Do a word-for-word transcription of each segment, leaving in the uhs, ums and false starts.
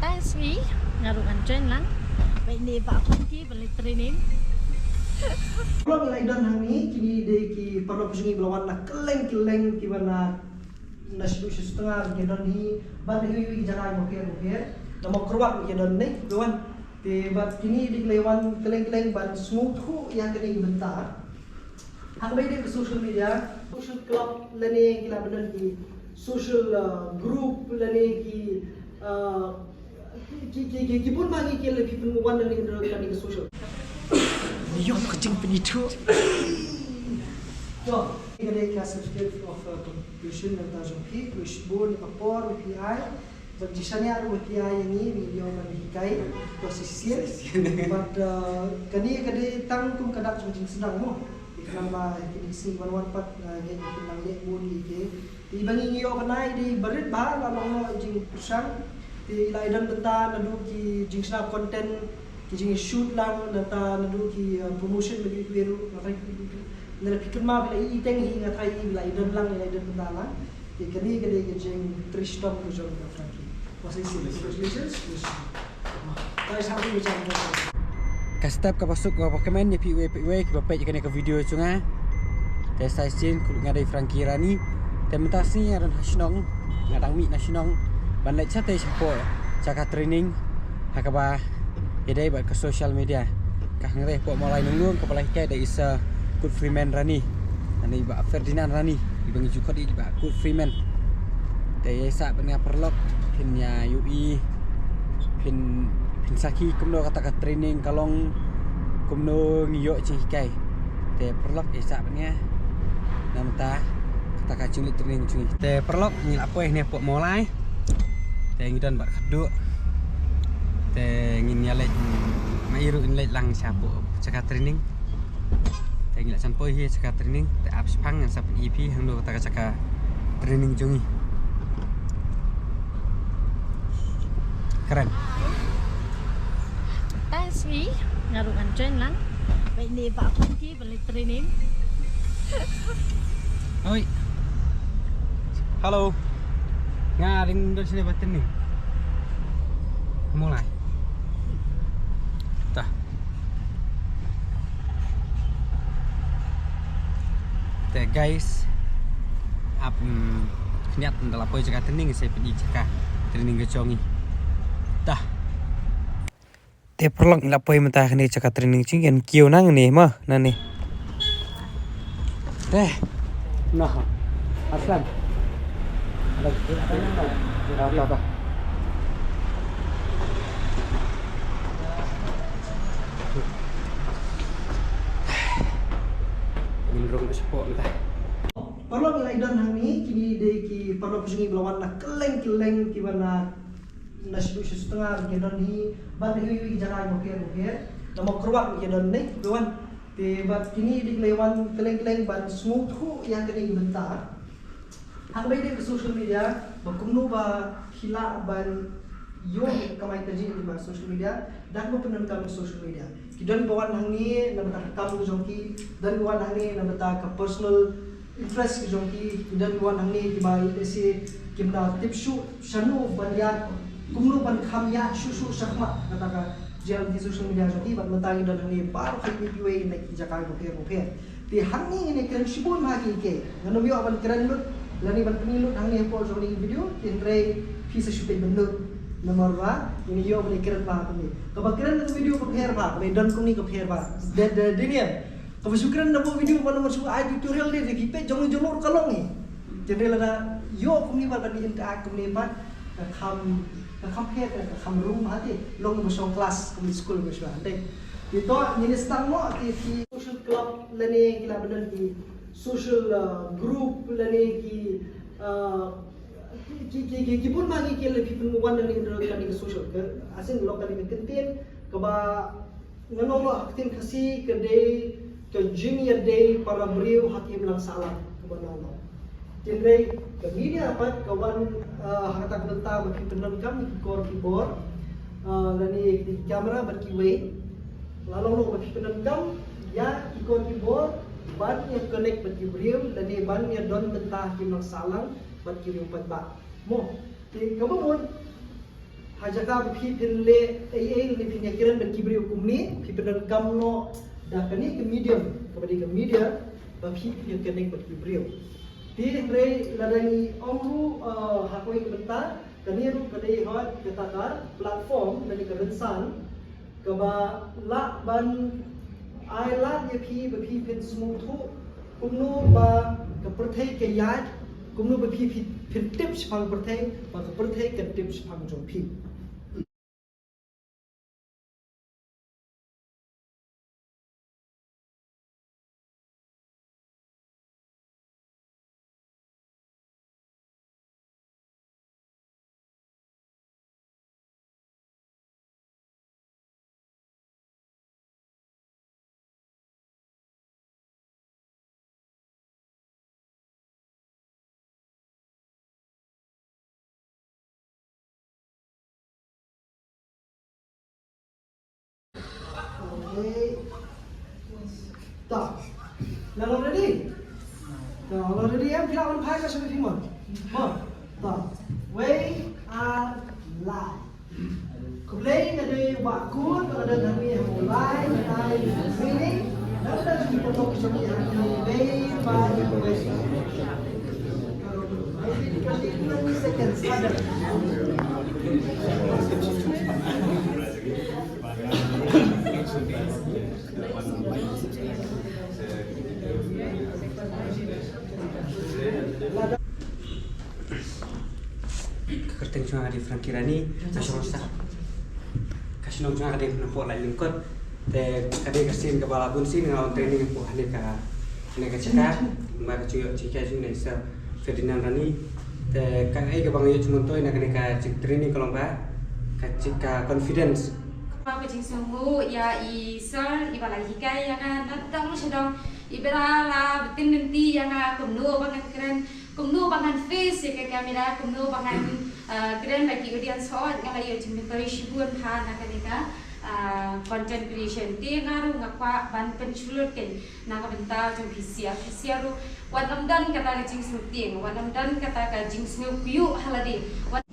Thanks ngi, nga ruh ngan join lang. Ba ine ba pun ki ba leh training. Paralok, ngi la ïa don hangne, kine dei ki paralok jong ngi ba la wan na kylleng kylleng, kiba na na shu shu tnga ki don hi, ban hi wi jaka bapher bapher. Na Mawkyrwat ki don ne, ki wan. Te bad kine dei ki la wan kylleng kylleng ban sngewthuh ïa kane ka bynta. Hangbai dei ka social media, social club lane ki la bynta ki social, uh, group lane ki, uh, ki, ki, ki, ki bun ma ki ki la phi pynwan lane ki la ka social. Ïoh ka jingpynithuh. To, ka dei ka certificate of, uh, completion na ka jong phi, phi shibun ka por phi ai. Bad jingsngewbha ruh phi ai ïa ngi, ngi ïoh ban hikai, to shisien. Bad, uh, kane ka dei tang kum ka dak jong jingsdang mo. Te khnang ba kine ki sngi ban wan pat, uh, ngi pynlang leh bun ïa ki. Te ba ngi ïoh ban ai dei ba rit bha, la long noh jingpyrshang. Te la ïa don bynta naduh ki jingshna content, ki jingshoot lang, nangta naduh ki, uh, promotion bad kiwei ruh, nga tharai ki, na la phi kynmaw phi la ïohi teng hi, nga tharai phi la ïa don lang, la ïa don bynta lang. Te kane ka dei ka jingtrei shitom ka jong ka Frankie. Wa shisien, congratulations. Guys, happy with you. Ka step kaba suk kaba kmen ïa phi iwei pa iwei kiba peit ïa kane ka video jong nga. Te sa shisien, nga dei Frankie Rani. Te mynta sngi nga don ha shnong, nga dang mih na shnong ban leit shatei shapoh jaka training ha kaba ïadei bad ka social media. Ka hangne hapoh Mawlai Nonglung kaba la hikai da i Sir Godfreyman Rani, lane i Bah Ferdinand Rani, iba ngi ju khot i Bah Godfreyman. Te ïa sah bad nga paralok, phin ïa ïohi, phin, phin sakhi kumno kata ka training ka long, kumno ngi ïoh jinghikai. Te paralok, ïa sah bad nga na mynta kata ka jingleit training jong ngi. Te paralok, ngi la poi hangne hapoh Mawlai. Te ngi don bad ka duh. Te ngin ïa leit, ma i ruh in leit lang shapoh jaka training. Te ngi la jan poi hi jaka training, te ap shipang ngan sa pyni phi hangno kata ka jaka training jong ngi. Kren. Thanks ngi, nga ruh ngan join lang. Ba ine ba pun ki ba leh training. Oi. Hello. Nga ring don sini ba training. Mulai. Tah. Te guys, ap, mm, khyndiat nda la poi jaka training, sa pyni jaka training ka jong ngi. Tah. Te paralok, ngi la poi mynta kane jaka training jong ngi, ngan kiew nangne ma, nangne. Te. Nah. Aslan. Ada, ada, ada. Ngin rung ka shapoh mynta. Paralok, ngi la ïa don hangne, kine dei ki paralok jong ngi ba la wan na kylleng kylleng, kiba na na Shnong Sutnga ki don hi, bad na kiwei kiwei ki jaka bapher bapher. Na Mawkyrwat ki don ne, ki wan. Te bad kine dei ki la wan kylleng kylleng ban sngewthuh ïa kane ka bynta. Hangbai dei ka social media, ba kumno ba phi lah ban ïoh kamai kajih lyngba social media, da kaba pyndonkam social media. Ki don ba wan hangne na bynta ka kam ka jong ki, don ba wan hangne na bynta ka personal interest ka jong ki, ki don ba wan hangne kiba lehse kim da tip shuh shano ban ïa, kumno ban kham ïa shuh shuh shakhmat kata ka jingïaid social media jong ki, bad mynta ngi don hangne baroh kiwei na ki jaka bapher bapher. Te hangne ngin ïa kren shibun ha ki, ki ngan ym ïoh ban kren lut lane ban pyni lut hangne hapoh jong kane ka video, te hynrei phi sa shu peit ban lut. Namar ba ngin ïoh ban ïa kren bha kumne. Kaba kren na ka video ka pher bha, kaba don kumne ka pher bha. Da, da, dei ne em? Kaba shu kren na ka video ba namar shu ai tutorial de, de ki peit jong jong ruh ka long hi. Te hynrei lada ïoh kumne bad ban ïa interact kumne bad ka kham, ka kham pher, ka kham rung bha te, long ba shong klas kumne, skul ba shu wan te. Te to ngin ïa sdang mo, te ki social club lane ki la bynta ki social, uh, group lane ki, uh, ki, ki, ki, ki bun ma ki, ki la ki pynwan lane ki la ki social, ka, as in long kane ka kyntien kaba ngan ong ha ka ktien Khasi ka dei ka jingïadei para briew ha ka imlang sahlang kaba nang long. Hynrei ka media pat ka wan, ah, ha kata ka bynta ba phi pyndonkam ïa ki kor ki bor, ah, lane ki camera bad kiwei. La long long ba phi pyndonkam ïa ki kor ki bor ban ïa connect bad ki briew lane ban ïa don bynta ha ka imlang sahlang bad ki briew pat ba. Mo, te kaba mut Ha jaka ba phi phin leh ei ei ne phin ïakren bad ki briew kumne, phi phin donkam noh da kane ka medium, kaba dei ka media, ba phi phin ïakren bad ki briew. Te hynrei lada ngi ong ruh, eh, ha kawei ka bynta, kane ruh ka dei hoi kata ka platform lane ka rynsan kaba lah ban ai lad ïa phi ba phi phin sngewthuh kumno ba ka pyrthei ka ïaid, kumno ba phi phi phin tip shaphang pyrthei, ba ka pyrthei kan tip shaphang jong phi. Okay. Ta. Nang already? Ta, already em, phi lah ban phai ka shu phi mon. Mon. Ta. We are live. Khublei ïa phi ba kut ba don hangne ha u live, live streaming. Nang da jingpynthoh jong ngi hangne, bye bye. Seconds. Ka kyrteng jong nga ka dei Frankie Rani, ka shnong sa. Ka shnong jong nga ka dei napoh Laitlyngkot. Te ka dei ka sien kaba la bun sien nga wan training hapoh kane ka, kane ka jaka. Ba ka jingïoh jinghikai jong nga i Sir Ferdinand Rani. Te kaei kaba nga ïoh jingmyntoi na kane ka jingtraining ka long ba ka jing, ka confidence. Ka jingsngewnguh ïa i Sir iba la hikai ïa nga na tang sha dong, iba la btin lynti ïa nga kumno ba ngan kren, kumno ba ngan face ïa ka camera, kumno ba ngan, ah, kren bad ki audience. Hooid, nga la ïoh jingmyntoi shibun ha na kane ka, ah, content creation. Te nga ruh nga kwah ban pynshlur keiñ na ka bynta jong phi sha, phi sha ruh wat nym don kata ka jingsngewtieng, wat nym don kata ka jingsngewkyiuh ha lade. Wat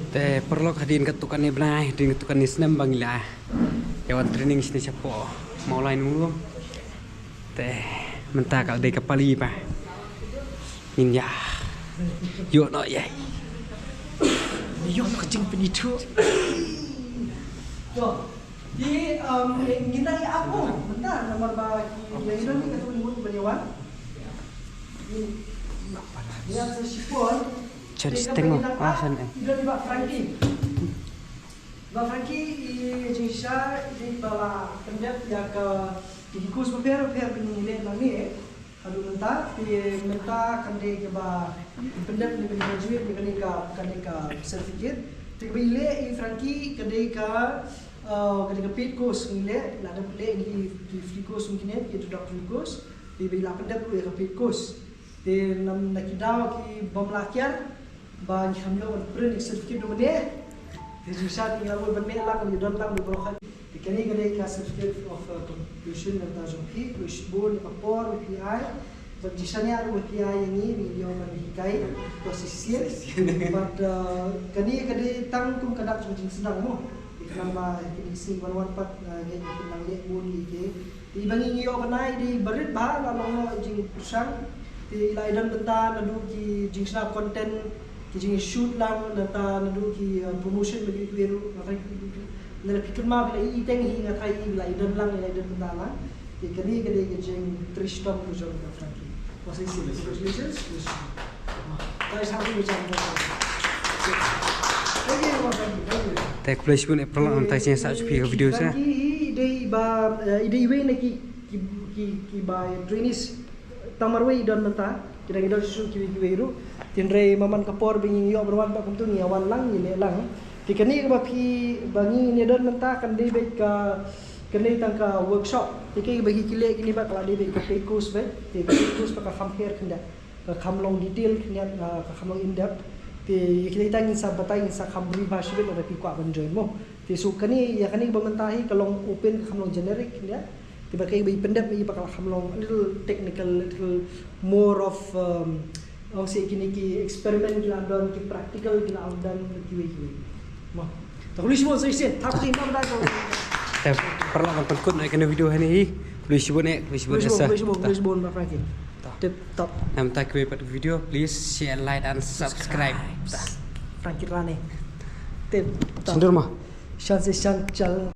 Te paralok, hadien katto katne bnai, hadien katto katne snem ba ngi la ïa wan training shane shapoh Mawlai Nonglum. Te mynta ka la dei ka pali ba ngin ïa ïoh noh ïa, ïoh noh ka jingpynithuh. Te, um, ngin nang ïa ap mo mynta namar ba ki ïa ïoh noh ni katto katne mut ban ïa wan. Ïa sa shipor. Chen steng mo, ah, san eh. Ïa ïoh noh i Bah Frankie. Bah Frankie, i jingshisha i dei ba la pyndep ïa ka, ki course bapher bapher ba ngi leh nangne. Haduh mynta, te mynta kan dei kaba pyndep ne ban graduate ne kane ka, kane ka certificate. Te kaba i leh i Frankie ka dei ka, uh, ka dei ka paid course ngi leh, la dep leh ngi ki free course ngi ne, ki introductory course. Te ba i la pyndep ruh ïa ka paid course. Te na, na ki daw ki bym lah kiar, ba ngi kham ïoh ban print ïa ka certificate da u mane. Te jingshisha te ngi la mut ban meh lang, ngi don lang da u baroh. Te kane ka dei ka certificate of, uh, completion na ka bynta jong phi, khublei shibun ïa ka por ba phi ai. Bad jingshisha ruh ba phi ai ïa ngi, ngi ïoh ban hikai, to shisien. Bad, uh, kane ka dei tang kum ka dak jong ka jingsdang mo. Te khnang ba kine ki sngi ban wan pat, uh, ngi nang leh bun ïa ki. Te ba ngi ngi ïoh ban ai dei ba rit bha, la long noh jingpyrshang. Te i la i don bynta naduh ki jingshna content, ki jingshoot lang, nangta naduh ki, uh, promotion ba ki, ki ruh, nga tharai ki, ki, ki, lada phi kynmaw phi la i teng hi, nga tharai i la i don lang, i la i don bynta lang. Te kane ka dei ka jingtrei shitom ka jong ka Frankie. Ko sa shisien, congratulations. Thank you, Frankie. Thank you. Te khublei shibun eh paralok, nangta shisien sa shu phi ka video sa. Frankie i dei ba, eh, i dei iwei na ki, ki, ki, kiba trainees. Tang marwei i don mynta, ki dang i don shuh shuh kiwei kiwei ruh. Hynrei man man ka por ba ngi ïoh ban wan pat kumtu ngi ïa wan lang, ngi leh lang. Te kane kaba phi, ba ngi ïa don mynta kan dei beit ka, kan dei tang ka workshop. Te kaba ki leh kine ba ka la dei beit ka paid course beit. Te ka paid course ba ka kham pher khyndiat, ka kham long detail khyndiat, ah, ka kham long in depth. Te ïa kita ngin sa batai, ngin sa kham brief bha shibit lada phi kwah ban join mo. Te so kane, ïa kane ba mynta hi ka long open, ka kham long generic khyndiat. Te ba kaei ba i pyndep ïa i ba ka la kham long a little technical, little more of, um, ong seh kine ki experiment ki la don, ki practical ki la don kiwei kiwei. Mo. To khublei shibun sa shisien. Thap kti nam da ko. Te paralok ban pynkut na kane video hangne hi. Khublei shibun eh, khublei shibun Khublei shibun, Esa. khublei shibun, khublei shibun ba Frankie. Tip top. Namta kawei pat video, please share, like and subscribe. Frankie Rane. Tip top. Sindur ma. Shan se shan chal.